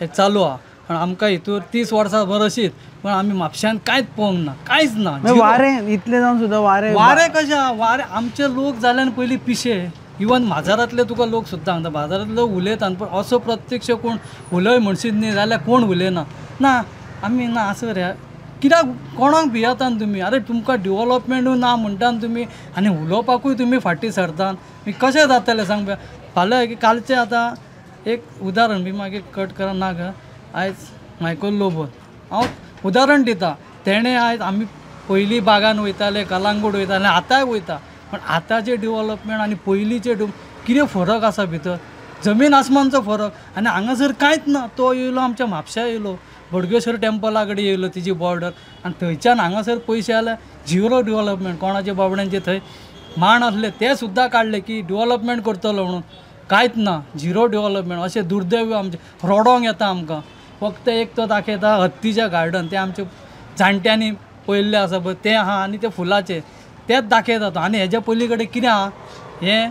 हें चालू आहा, पण आमकां हितूर 30 वर्सां बरें अशीच, पण आमी म्हापश्यान कांयच पळोवंक ना, कांयच ना। वारें इतलें जावन सुद्दां वारें वारें कशें वारें आमचे लोक जाल्यान पयलीं पिशे, इवन बाजारांतले तुका लोक सुद्दां सांगता, बाजारांतले उलयतात पण असो प्रत्यक्ष कोण उलय म्हणशीत न्ही जाल्यार कोण उलयना ना। आमी ना आसो रे कित्याक कोणाक भियेतात तुमी? आरे तुमकां डेवलपमेंटूय ना म्हणटा तुमी आनी उलोवपाकूय तुमी फाटीं सरतात, कशें जातलें सांग? फाल्यां कालचें आतां एक उदाहरण बी मागीर कट करा ना गा, आयज मायकल लोबो हांव उदाहरण दिता, तेणें आयज आमी पयलीं बागान वयताले, कलांगूट वयताले, आतांय वयता, पण आतांचें डेवलपमेंट आनी पयलींचें कितें फरक आसा भितर, जमीन आसमानचो फरक। आनी हांगासर कांयच ना। तो येयलो आमच्या म्हापश्या येयलो, बोडगेश्वर टेम्पला कडेन येयलो तिजी बॉर्डर, आनी थंयच्यान हांगासर पयशे जाल्यार झिरो डेवलपमेंट। कोणाचे बाबड्यांचे थंय माण आसले ते सुद्दां काडले की डेवलपमेंट करतलो म्हणून, कांयच ना, झिरो डेवलपमेंट। अशें दुर्दैव आमचें, रडोंक येता आमकां। फक्त एक तो दाखयता हत्तीचें गार्डन, तें आमच्या जाणट्यांनी पळयल्लें आसा पळय तें आहा आनी तें फुलाचें तेंच दाखयता तो। आनी हेज्या पयलीं कडेन कितें आहा, हें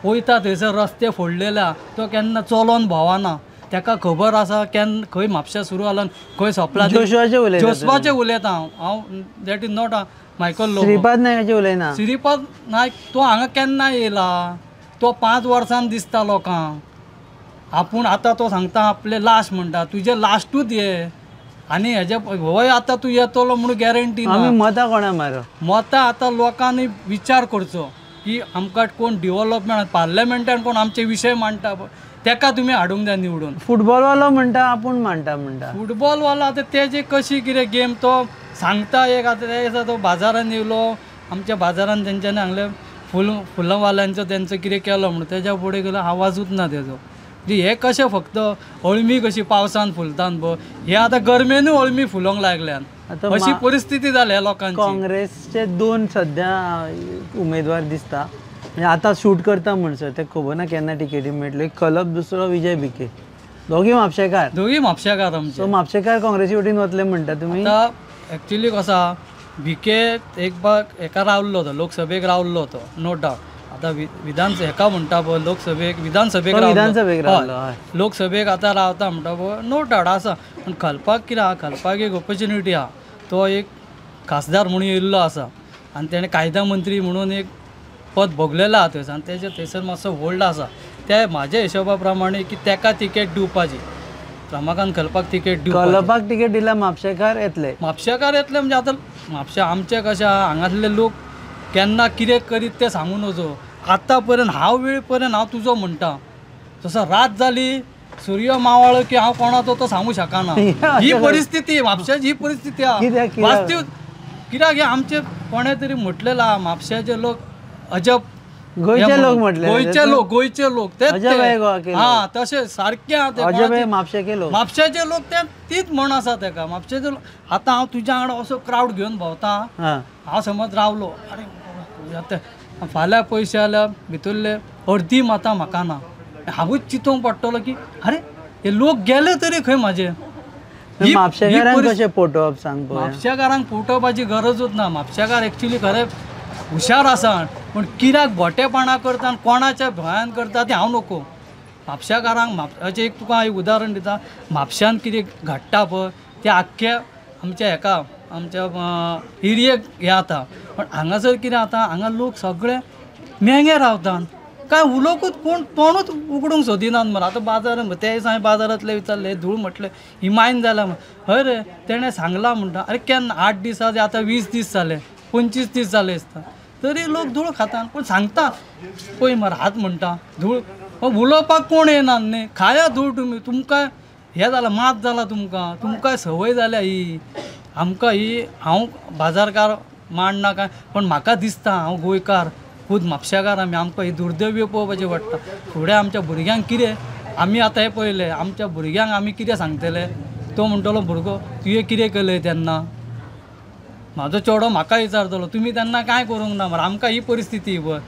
वयता थंयसर रस्ते फोडलेले आहा, तो केन्ना चलोन भोंवना, ताका खबर आसा केन्ना खंय म्हापश्या सुरू जाला खंय सोंपला। जोशुआचें उलयता, जोशुआचें उलयता हांव, हांव that is not Michael Lobo. Shripad नायकाचें उलयना? श्रीपाद नायक तो हांगा केन्ना येयला, तो 5 वर्सान दिसता लोकांक आपूण। आतां तो सांगता आपले लास्ट म्हणटा, तुजें लास्टूच ये आनी हेजे होय आतां तूं येतलो म्हणून गॅरंटी ना। आमी मतां कोणा मार? मतां आतां लोकांनी विचार करचो की आमकां कोण डेवलपमेंट पार्लमेंटान कोण आमचे विशय मांडटा तेका तुमी हाडूंक जाय निवडून। फुटबॉलवालो म्हणटा आपूण मांडटा म्हणटा, फुटबॉलवालो आतां तेजे कशी कितें गेम तो सांगता एक, आतां ते दिसा तो बाजारान येयलो, आमच्या बाजारान तेंच्यांनी हांगले फुलांवाल्यांचो तेंचो कितें केलो म्हणून तेज्या फुडें गेलो आवाजूच ना तेजो। म्हणजे हे कशें फक्त अळमी कशी पावसान फुलतात पळय, हे आतां गरमेनूय अळमी फुलोंक लागल्यान, अशी परिस्थिती जाल्या लोकांची। काँग्रेसचे 2 सद्या उमेदवार दिसता, म्हणजे आतां शूट करता म्हणसर ते खबर ना केन्ना टिकेटी मेळटली। खलप, दुसरो विजय भिके, दोगूय म्हापशेकार, दोगूय म्हापशेकार आमचे। सो म्हापशेकार काँग्रेसी वटेन वतले म्हणटा तुमी? आतां एक्चुली कसो आहा, भिके एक बार हेका रावल्लो तो, लोकसभेक रावल्लो तो, नो डावट। आतां विधानसभा हेका म्हणटा पळय, लोकसभेक विधानसभेक रावलो, लोकसभेक आतां रावता म्हणटा पळय, नो डावट आसा। पूण खलपाक कितें आहा, खलपाक एक ऑपॉर्च्युनिटी आहा, तो एक खासदार म्हणून येयल्लो आसा आनी तेणें कायदा मंत्री म्हणून एक पद भोगलेलें आहा थंयसर आनी तेजे थंयसर मातसो होल्ड आसा. ते म्हाज्या हिशोबा प्रमाणे की तेका तिकेट दिवपाची, रमाकांत खलपाक तिकेट दिवपाची. खलपाक तिकेट दिल्यार म्हापशेकार येतले. म्हापशेकार येतले म्हणजे आतां म्हापशा आमचे कशें आहा, हांगासले लोक केन्ना कितें करीत तें सांगू नजो. आतां पर्यंत हांव वेळ पर्यंत हांव तुजो म्हणटा, जसो रात जाली सूर्य मावळ्ळो की हांव कोणाचो तो सांगू शकना. ही परिस्थिती म्हापशाची, ही परिस्थिती आहा वास्तव. कित्याक हें आमचे कोणें तरी म्हटलेलें आहा, म्हापशाचे लोक अजब, गोंयचे लोक म्हटले, गोंयचे लोक, गोंयचे लोक तेच हा तशें सारकें आहा ते म्हापशेचे लोक, ते तीच म्हण आसा तेका म्हापशेचे लोक. आतां हांव तुज्या वांगडा असो क्रावड घेवन भोंवता, हांव समज रावलो, अरे फाल्यां पयशे जाल्यार भितरले अर्दी मतां म्हाका ना, हांवूच चिंतूंक पडटलो की अरे हे लोक गेले तरी खंय म्हाजे. म्हापशेकारांक कशें पटोवप सांग. म्हापशेकारांक पटोवपाची गरजूच ना. म्हापशेकार एक्चुली खरें हुशार आसा, पूण कित्याक बोटेपणां करता आनी कोणाच्या भंयान करता तें हांव नको. म्हापशेकारांक म्हापशाचें एक तुका एक उदाहरण दिता, म्हापशान कितें घडटा पळय तें आख्ख्या आमच्या हेका आमच्या एरियेक हें जाता. पण हांगासर कितें जाता, हांगा लोक सगळे मेंगे रावतात, काय उलोवकूच कोण तोंडूच उगडूंक सोदिनात मरे. आतां बाजारान ते दिसा हांवें बाजारांतले विचारलें, धूळ म्हटलें ही मायन जाल्या म्हण. हय रे तेणें सांगलां म्हणटा, अरे केन्ना 8 दीस आतां 20 दीस जाले, 25 दीस जाले दिसता, तरी लोक धूळ खाता. पूण सांगता पळय मरे हात म्हणटा धूळ, उलोवपाक कोण येना न्ही. खाया धूळ तुमी, तुमकां हें जालां मात जालां, तुमकां तुमकां संवय जाल्या ही. आमकां ही, हांव बाजारकार मांडना काय, पण म्हाका दिसता हांव गोंयकार, खूद म्हापशेकार आमी, आमकां ही दुर्दैव पळोवपाचें पडटा. फुडें आमच्या भुरग्यांक कितें, आमी आतां हें पळयलें, आमच्या भुरग्यांक आमी कितें सांगतले? तो म्हणटलो भुरगो तुवें कितें केलें तेन्ना, म्हाजो चेडो म्हाका विचारतलो तुमी तेन्ना कांय करूंक ना मरे, आमकां ही परिस्थिती पळय.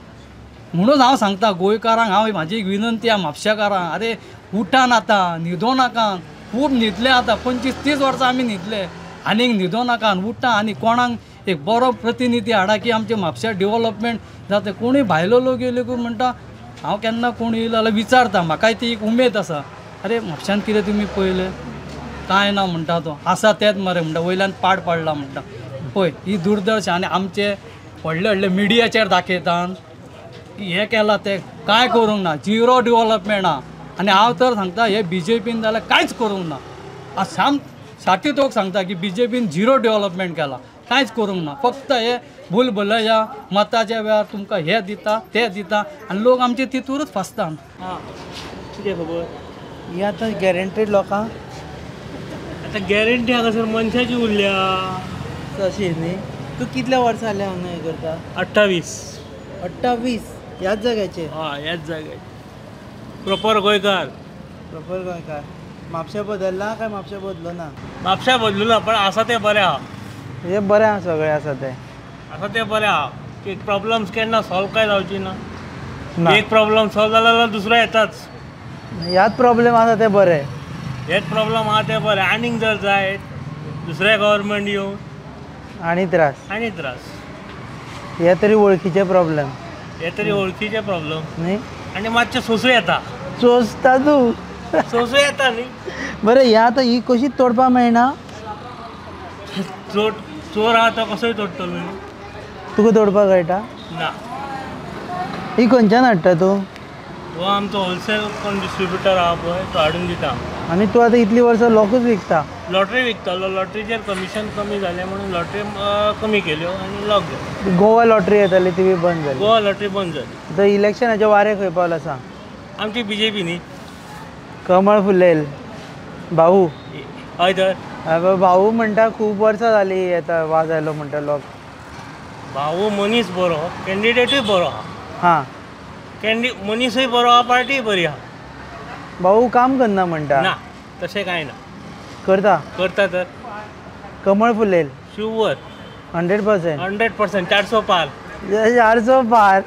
म्हणून हांव सांगता गोंयकारांक, हांव म्हाजी एक विनंती आहा म्हापशेकारांक, अरे उठान आतां, न्हिदो नाका, खूब न्हिदले आतां, 25-30 वर्सां आमी न्हिदले, आनीक न्हिदो नाका, उठा आनी कोणाक एक बरो प्रतिनिधी हाडा की आमचें म्हापशा डेवलपमेंट जाता. कोणूय भायलो लोक येयले की म्हणटा हांव केन्ना कोण येयलो जाल्यार विचारता, म्हाकाय ती एक उमेद आसा, अरे म्हापशान कितें तुमी पळयलें कांय ना म्हणटा, तो आसा तेंच मरे म्हणटा, वयल्यान पाड पडला म्हणटा. पळय ही दूरदर्शन आनी आमचे व्हडले व्हडले मिडियाचेर दाखयतात की हें केलां तें, कांय करूंक ना, झिरो डेवलपमेंट आहा. आनी हांव तर सांगता हे बीजेपीन जाल्यार कांयच करूंक ना. आज साम साठी तोक सांगता की बीजेपीन झिरो डेवलपमेंट केलां, कांयच करूंक ना, फक्त हे भूल भुलया मताच्या वेळार तुमकां हें दिता तें दिता आनी लोक आमचे तितूरच फसता. कितें खबर ही आतां गॅरंटीड लोकांक, आतां गॅरंटी हांगासर मनशाची उरल्या तशी न्ही. तूं कितल्या वर्सां जालें हांगा हें करता? 28. 28 ह्याच जाग्याचेर? हय ह्याच जाग्याचेर, प्रोपर गोंयकार. प्रोपर गोंयकार. म्हापशें बदल्लां काय म्हापशें बदलो ना? म्हापशें बदलूं ना, पण आसा तें बरें आहा. हें बरें आहा सगळें आसा तें, आसा तें बरें आहा. प्रॉब्लम्स केन्ना सॉल्व काय जावची ना, एक प्रॉब्लम सॉल्व जाला जाल्यार दुसरो येताच. ह्याच प्रॉब्लम आसा तें बरें, हेच प्रॉब्लम आहा तें बरें. आनीक जर जाय दुसरें गव्हर्मेंट येवन आनी त्रास, आनी त्रास. हे तरी वळखीचे प्रॉब्लम, हे तरी वळखीचे प्रॉब्लम न्ही. आनी मातशें सोंसूं येता, सोंसता तूं, सोंसूं येता न्ही. बरें हें आतां ही कशी तोडपाक मेळना? चोर चोर आहा तो कसोय तोडटलो न्ही. तुका तोडपाक कळटा ना? ही खंयच्यान हाडटा तूं? हो आमचो होलसेल कोण डिस्ट्रिब्युटर आहा पळय, तो हाडून दिता. आनी तूं आतां इतलीं वर्सां लोकूच विकता? लॉटरी विकतालो, लॉटरीचेर कमिशन कमी जालें म्हणून लॉटरी कमी केल्यो आनी लॉक जालें. गोवा लॉटरी येताली ती बी बंद जाली? गोवा लॉटरी बंद जाली. आतां इलेक्शनाचें वारें खंय पावलां सांग? आमची बीजेपी न्ही, कमळ फुलेल भाऊ. हय तर भाऊ म्हणटा खूब वर्सां जाली येता वाज आयलो म्हणटा लोक. भाऊ मनीस बरो, कॅन्डिडेटूय बरो आहा. हां, मनीसूय बरो आहा, पार्टीय बरी आहा. भाऊ काम करना म्हणटा? ना तशें कांय ना, करता करता तर. कमळ फुलेल शुवर 100%. 100% 400 पार. 400 पार,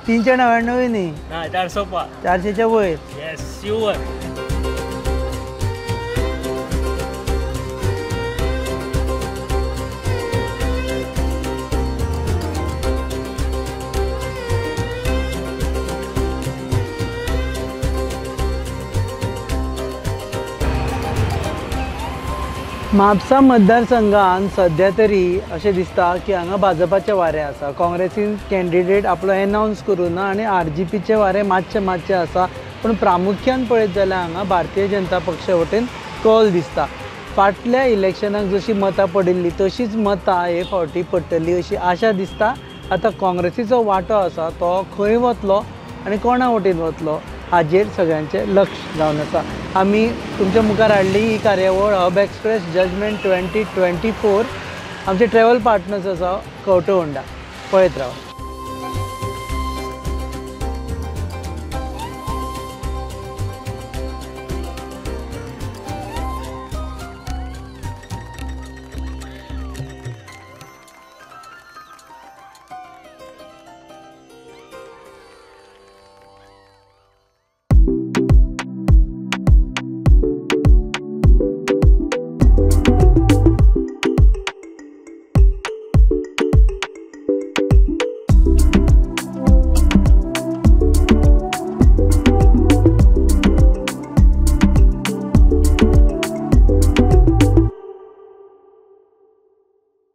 399 न्ही, 400 पार, 400च्या वयर. Yes sure. म्हापसा मतदारसंघान सद्या तरी अशें दिसता की हांगा भाजपाचें वारें आसा. काँग्रेसीन कॅन्डिडेट आपलो एनावन्स करूं ना आनी आरजीपीचें वारें मातशें मातशें आसा, पूण प्रामुख्यान पळयत जाल्यार हांगा भारतीय जनता पक्षा वटेन कौल दिसता. फाटल्या इलेक्शनाक जशी मतां पडिल्ली तशीच मतां हे फावटी पडटली अशी आशा दिसता. आतां काँग्रेसीचो वांटो आसा तो खंय वतलो आनी कोणा वटेन वतलो हाजेर सगळ्यांचें लक्ष जावन आसा. आमी तुमच्या मुखार हाडली ही कार्यावळ हब एक्सप्रेस जजमेंट 2024. आमचे ट्रॅवल पार्टनर्स आसा कवठो होंडा. पळयत रावा.